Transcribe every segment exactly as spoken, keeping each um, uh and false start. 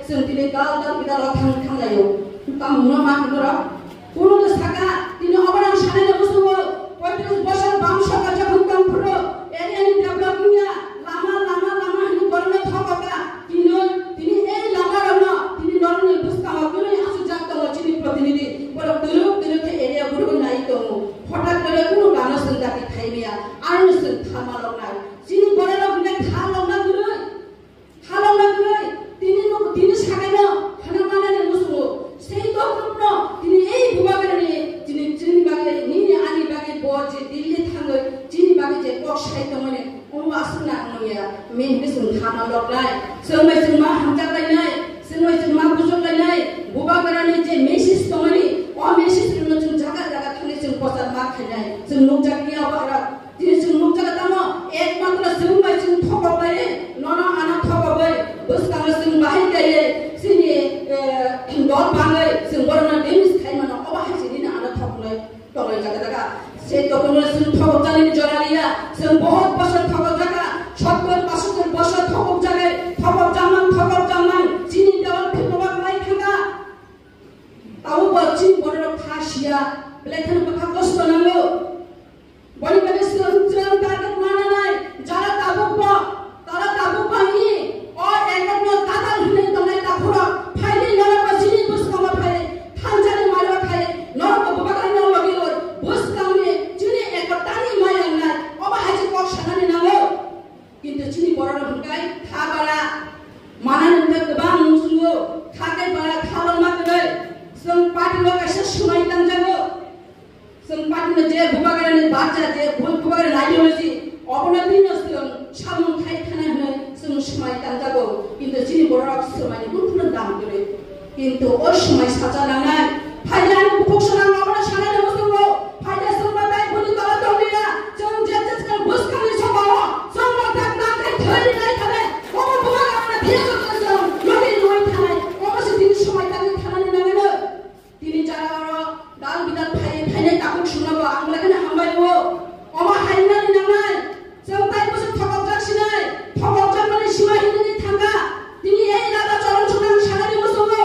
Chwng tini dal dal bidal o thang thang laio. Tamo hwnma ma hwnwi rok? Kuno no saka, tini obo nang sanai no musugo, poitris bosor bam sorkar jokhon tong phuru, area ni develop wngya, lama, lama, lama hinwi borokno thokoka, tini, tini ei lama rokno, tini norokni bwskango kwrwi achukjak tongo chini protinidhi, borok twrwk twrwk khe area borok nai tongo, hothat kore kuno lama chwng dati khai maya, ano chwng tha maloknai, chini borok rok hwnkhe tha lokna kwrwi. Halong na kwrwi, tini nuk-, tini sakaino khana manani musungo. Sei dokhokno tini ei bubagrani tini chini bagwi, nini ani bagwi bo je Delhi thangwi chini bagwi je kok sai tongmani, omo aswk na wngya, mihini chwng thama loknai. Chwng bai chwng ma hamjak lainai, chwng bai chwng ma bujok lainai. Bubagrani je message tongmani, o message rokno chwng jaga jaga thangwi chwng kwchar ma khainai. Chwng nukjak ya bo aro. Tini chwng nukjago tamo, ekmatro chwng bai chwng thokok bai, nono ano thokogwi, bwskango chwng bahai kaiwi, chini, eh, dol bangwi, chwng borokno damage khai mano, obo hai se nini ano thoknai tongwi jaga jaga. Se tokno chwng thokok jani jora liya, chwng bohot bosor thokok jaga, sottor pasottor bosor thokok jaga, thokok jamang, thokok jamang, chini dol phikno wak lai thangka. Tamo bo chini borok kha siya, belai kheno bwkha kosto nango. Boni bagwi chwng, chwng target mananai, jara tabuk bo, tara tabuk bo ni, o ekotno tatal hinwi tongnai takhurok, phaidi norok bo chini bwskango phai, thanjani mario khai, norok bo bubagrano logi loi, bwskangni chini ekotani maya wngnai, obo hai se kok sanani nango. Kintu chini borok rok hwnkhe tha bara, manani hwnkhe kwbang muchungo, tha tei bara, tha longma kwrwi, chwng party o kaisa swmai tangjago. Chwng party no je bubagrani barja, je bu-, bubagrani ideology, obono twi no chwng samung khai thana hwnwi chwng swmai tangjago, kintu chini borok swmai ni buphuru dam kwrwi. Kintu o swmai sacha nangnai, phaida ani bukhuk swnam obono sanai rwngwi tongo, phaida chwng ba tai boni tola tonglia, chwng je je chwng bwskangni sokao chwng no tak tak khai thwi rinai thane, obo bubagrani thwiya chwng chwng logi rwui thanai, obo se tini swmai tangwi thanani nangnai no. Tini jara oro dal bidal phai, phainai takhuk swngo bo, ang belai kheno hambai bo. Omo hai wngnani nangnai, chwng tai bwswk thokokjak sinai, thokokjakmani sima hinwi thangkha. Tini ei Radha Charan Singh ang sanani muchungo,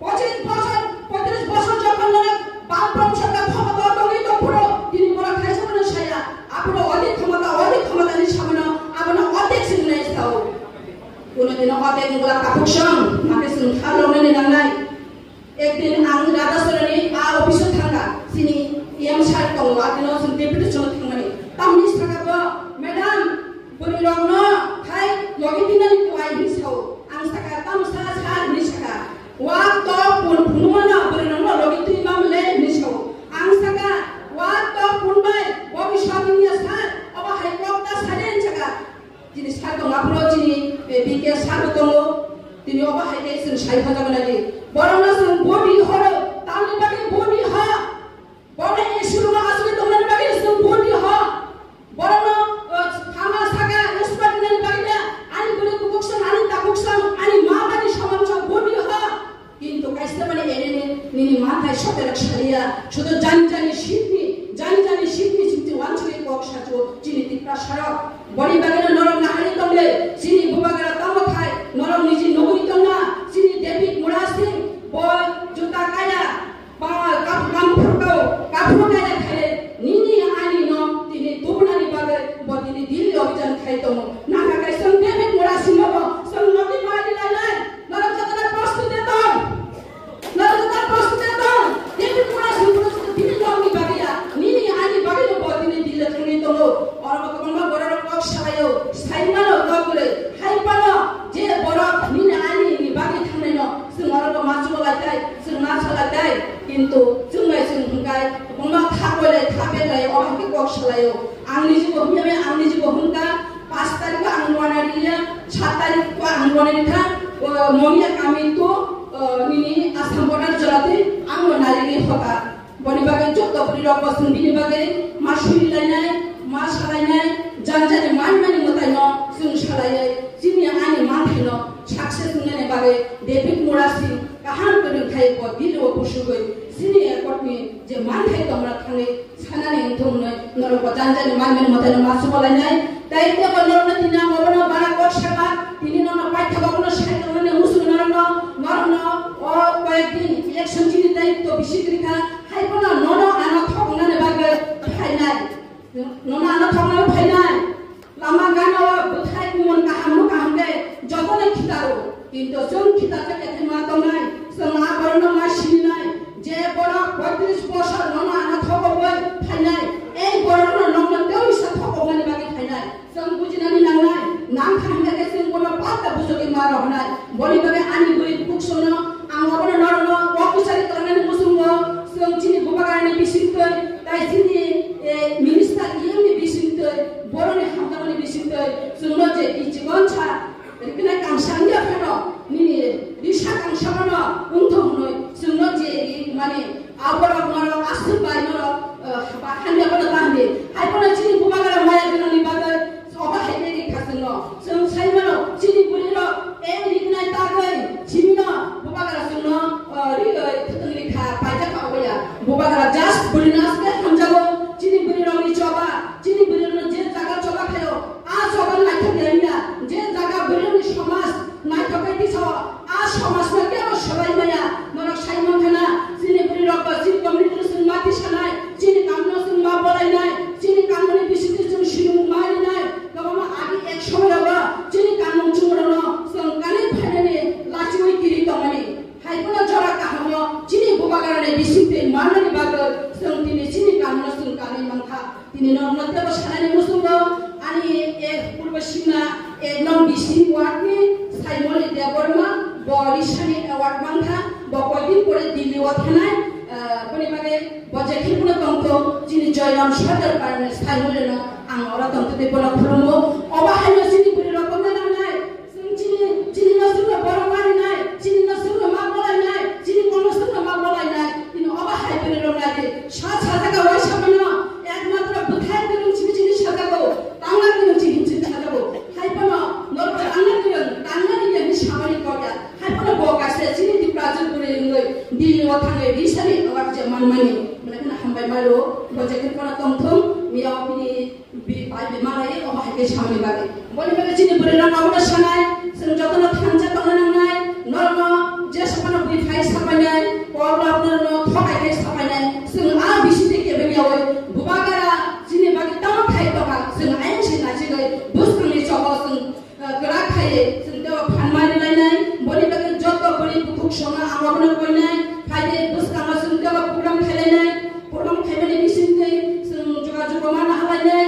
pochis bosor, poitris bosor jokhon norok Bamfront sorkar khomota o tongwi tongphuru, tini borok khaisa phano saya, aphuru odik khomota, odik khomotani samano, abono odik se wngnai sao. Kuno dino odik wngla takhuk song, makhe chwng kha lognani nangnai. Ekdin ang Radha Sorani a office o thangkha, chini E M sir tongo, abino chwng deputation o thangmani. Tamni saka bo, "Madam, bwrwi rokno khai logi tinani kwlai," hinwi sao. Ang saka, "Tamo sa, sir?" hinwi saka. "Wa to pun phunukmano bwrwi rokno logi twi mamle," hinwi sao. Ang saka, "Wa to pun bai, bo biswk wngya sir, obo hai kok ta sale," hinwi saka. Tini sar tongma phuru chini, eh, B K sar bo tongo. Tini obo hai khe chwng sai phajago nai di. Borokno chwng body horo, tamni bagwi body ha. Borokno issue rwma asugwi tongnani bagwi chwng body ha. Borokno, eh, thama saka expert nani bagwi da. Ani bwrwi kukuksong, ani takuksong, ani ma bani somansong body ha. Kintu kaisa mani enemy nini manthai soterok saliya, sudu jani jani sitni, jani jani sitni sitni wansugwi kok sachu chini Tiprasa rok. Boni bagwino norok nahari tongle, chini bubagra tamo thai, norok niji nugwi tongna, chini David Murasing, bo juta kaya, ba kap-, kam phurkao, kaphuru kaya khaile, nini ani no tini tubunani bagwi bo tini Delhi obhijan khai tongo. Nangkha kaisa David Murasing no bo, chwng nogwi mari lailai. Norok jotono prostute tong. Norok jotono prostute tong. David Murasing Murasing bini nokni bagwi ya. Nini ani bagwi no bo tini Delhi thangwi tongo. Oro bo kwbangma borok rok kok salaio. Saimano kok gule. Hai pano je borok nini ani ni bagwi thangnai no. Chwng oro bo ma chuba lai tai. Chwng ma sa lai tai. Kintu chwng bai chwng hwnkhe kwbangma tha koi lai, tha bek lai, o hai khe kok salaio. Ang niji bo hwnkhe, ang niji bo hwnkha. Pas tarikh ang rwna rwya, sat tarikh ang rwna rwkha, o, Monia kami to, o, nini Assam border jora twi ang rwna rwya hoka. Boni bagwi joto bwrwi rok bo chwng bini bagwi ma suri lainai, ma salainai, jani jani man mani mwtai no chwng salaiwi chini ani manthai no success wngnani bagwi David Murasing kaham kwrwng khai bo Delhi o busugwi chini airport ni je manthai tongna thangwi Sanani wngthung hwnwi norok bo jani jani manmani mwtaino ma chuba lainai. Tei tebo norokno tini ang obono bara kok saka, tini nono paithago abono sai tongnani muchungo norokno, bisi kwrwi kha, hai phano nono ano thok wngnani bagwi phainai. Nono ano thok wngnani phainai. Lama gana o bwthai kumon kaham no kaham khe jotono khitaro. Kintu chwng khitarjak khe ma tongnai, chwng a borokno ma sininai, je borok poitris bosor nono ano thok wngnai phainai, ei borokno nokno tei sa thok wngnani bagwi phainai. Chwng bujinani nangnai, nang kha hingkha khe chwng bono pata bujogwi ma rohornai. Boni bagwi ani bwrwi bukhuk sono ang obono norokno kok kwchari tongmani muchungo chwng chini bubagrani bisingtwi, tai chini, eh, minister E M ni bisingtwi, boroni hamjakmani bisingtwi chwngno je kichikon sa riknai kangsa wngya phano nini risa kangsa bono wngthok hwnwi chwngno je ri mani Aborok norok aswk bai norok, eh, ba hamya bono ta hwnwi. Hai bono chini bubagra maya gwnangni bagwi obo hai khe rikha chwngno. Chwng sai mano chini bwrwirok, eh, riknai tagwi chini no bubagra chwngno, eh, ri, eh, thwtwng rikha, paijak kha obo ya. Bubagra just bwrwino aswk hamjago, chini bwrwirokni choba, chini bwrwirokno je jaga choba khaio, a choba naithok ya wngya, je jaga bwrwirokni somaj, naithok khe tisao a somajno kebo swlai maya. Norok sai mankha na, chini bwrwirok ba chini community-no chwng ma tisanai, chini kamno chwng ma bolainai, chini kamni bisingtwi chwng sinimung ma rinai. Kwbangma agi ek somoirogo chini kamung chungrokno chwng kanwi phainani lachiui kiri tongmani. Hai phano jora kahamo chini bubagrani bisingtwi manani bagwi chwng tini chini kamno chwng kanwi mankha. Tini norokno teibo sanani muchungo ani ek purbo sima ek nong bising ward ni Saimoli Debbarma bo risani award mankha, bo koidin pore Delhi o thanai, ah, boni bagwi bo je khibino tongthok chini Joyram Sardar Parni Saimoli no ang oro tongthok tei bono khulumo. Obo haino chini bwrwi rok kok nangnai. Chwng chini, chini no chwngno borok marinai, chini no chwngno ma bolainai, chini kokno chwngno ma bolainai. Tini obo hai bwrwi rok nai di. Sa sajak o waisa mano, ekmatro bwthai kwrwng chini chini sajak o, tangna kwrwng chini chini sajak o. Hai phano norok tangna kwrwng, tangna ni yang samani kokya. Hai phano bo kaisa chini Tiprajwk bwrwi wngwi Delhi o thangwi risani award je manmani. Mane kheno hambai maro, bo je kheno tongthung, miya o bini Bi-, bai bima lai, obo hai khe samani bagwi. Boni bagwi chini bwrwi rok abono sanai, chwng jotono thansa tongna nangnai, norokno je sophano bui phai sapainai, kok rokno thokai khe sapainai, chwng a bisingtwi kebeng yaui, bubagra chini bagwi tamo khai tongkha, chwng ayang se naisigwi, bwskangni chobo chwng, eh, kwrak khai, chwng tebo phan mari lainai, boni bagwi joto bwrwi bukhuk songno ang abono koinai, phaide bwskango chwng tebo program khai lainai, program khaimani bisingtwi chwng jogajog ma nahalainai.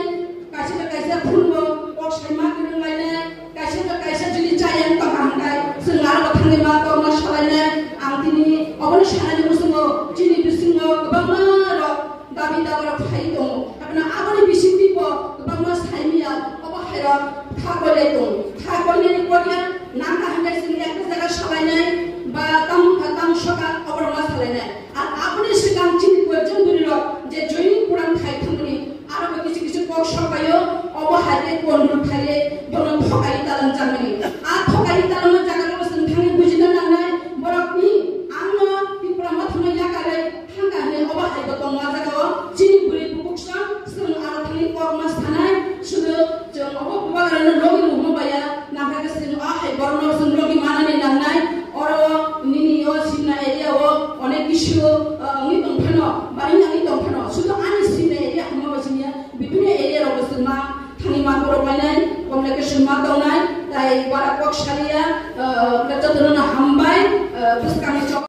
Kaisa ba kaisa phungo kok saima kwrwng lainai, kaisa ba kaisa jili chayang tongkha hwnkhe chwng aro bo thangwi ma kokno salainai. Ang tini obono sanani muchungo chini bisingo kwbangma rok dabi dabarok phai tongo. Haphano aboni bisingtwi bo kwbangma saimaya obo hairok kha koilai tongo. Kha koinani kokya nangkha hwnkhe chwng ekta jaga salainai ba tamo wngkha tamo soka oborok ma salainai. Ar aboni swkang chini koyekjon bwrwirok je joining program khai thangmani, aro bo kisu kisu kok sokbaio, obo hai khe control khaiwi bono thokai talang jakmani. A thokai talangma jaga o chwng thangwi bujina nangnai, borokni angno Tipra Motha no yakarwi thangkha hwnwi obo hai bo tongma jaga o chini bwrwi bukhuk song chwng aro thangwi kok ma sanai, sudu chwng obo bubagrano logi rwma baya, nangkha khe chwng o hai borokno chwng logi manani nangnai. Oro nini o Simna area o onek kisu, uh, wngwi tong phano, ba wngya wngwi tong phano, sudu ani Simna area hwnma ba siniya, bibhinno area rok bo chwng ma thangwi ma borok lainai, communication ma tongnai, tai wara kok saliya, uh, jotono hambai, uh, bwskangni chok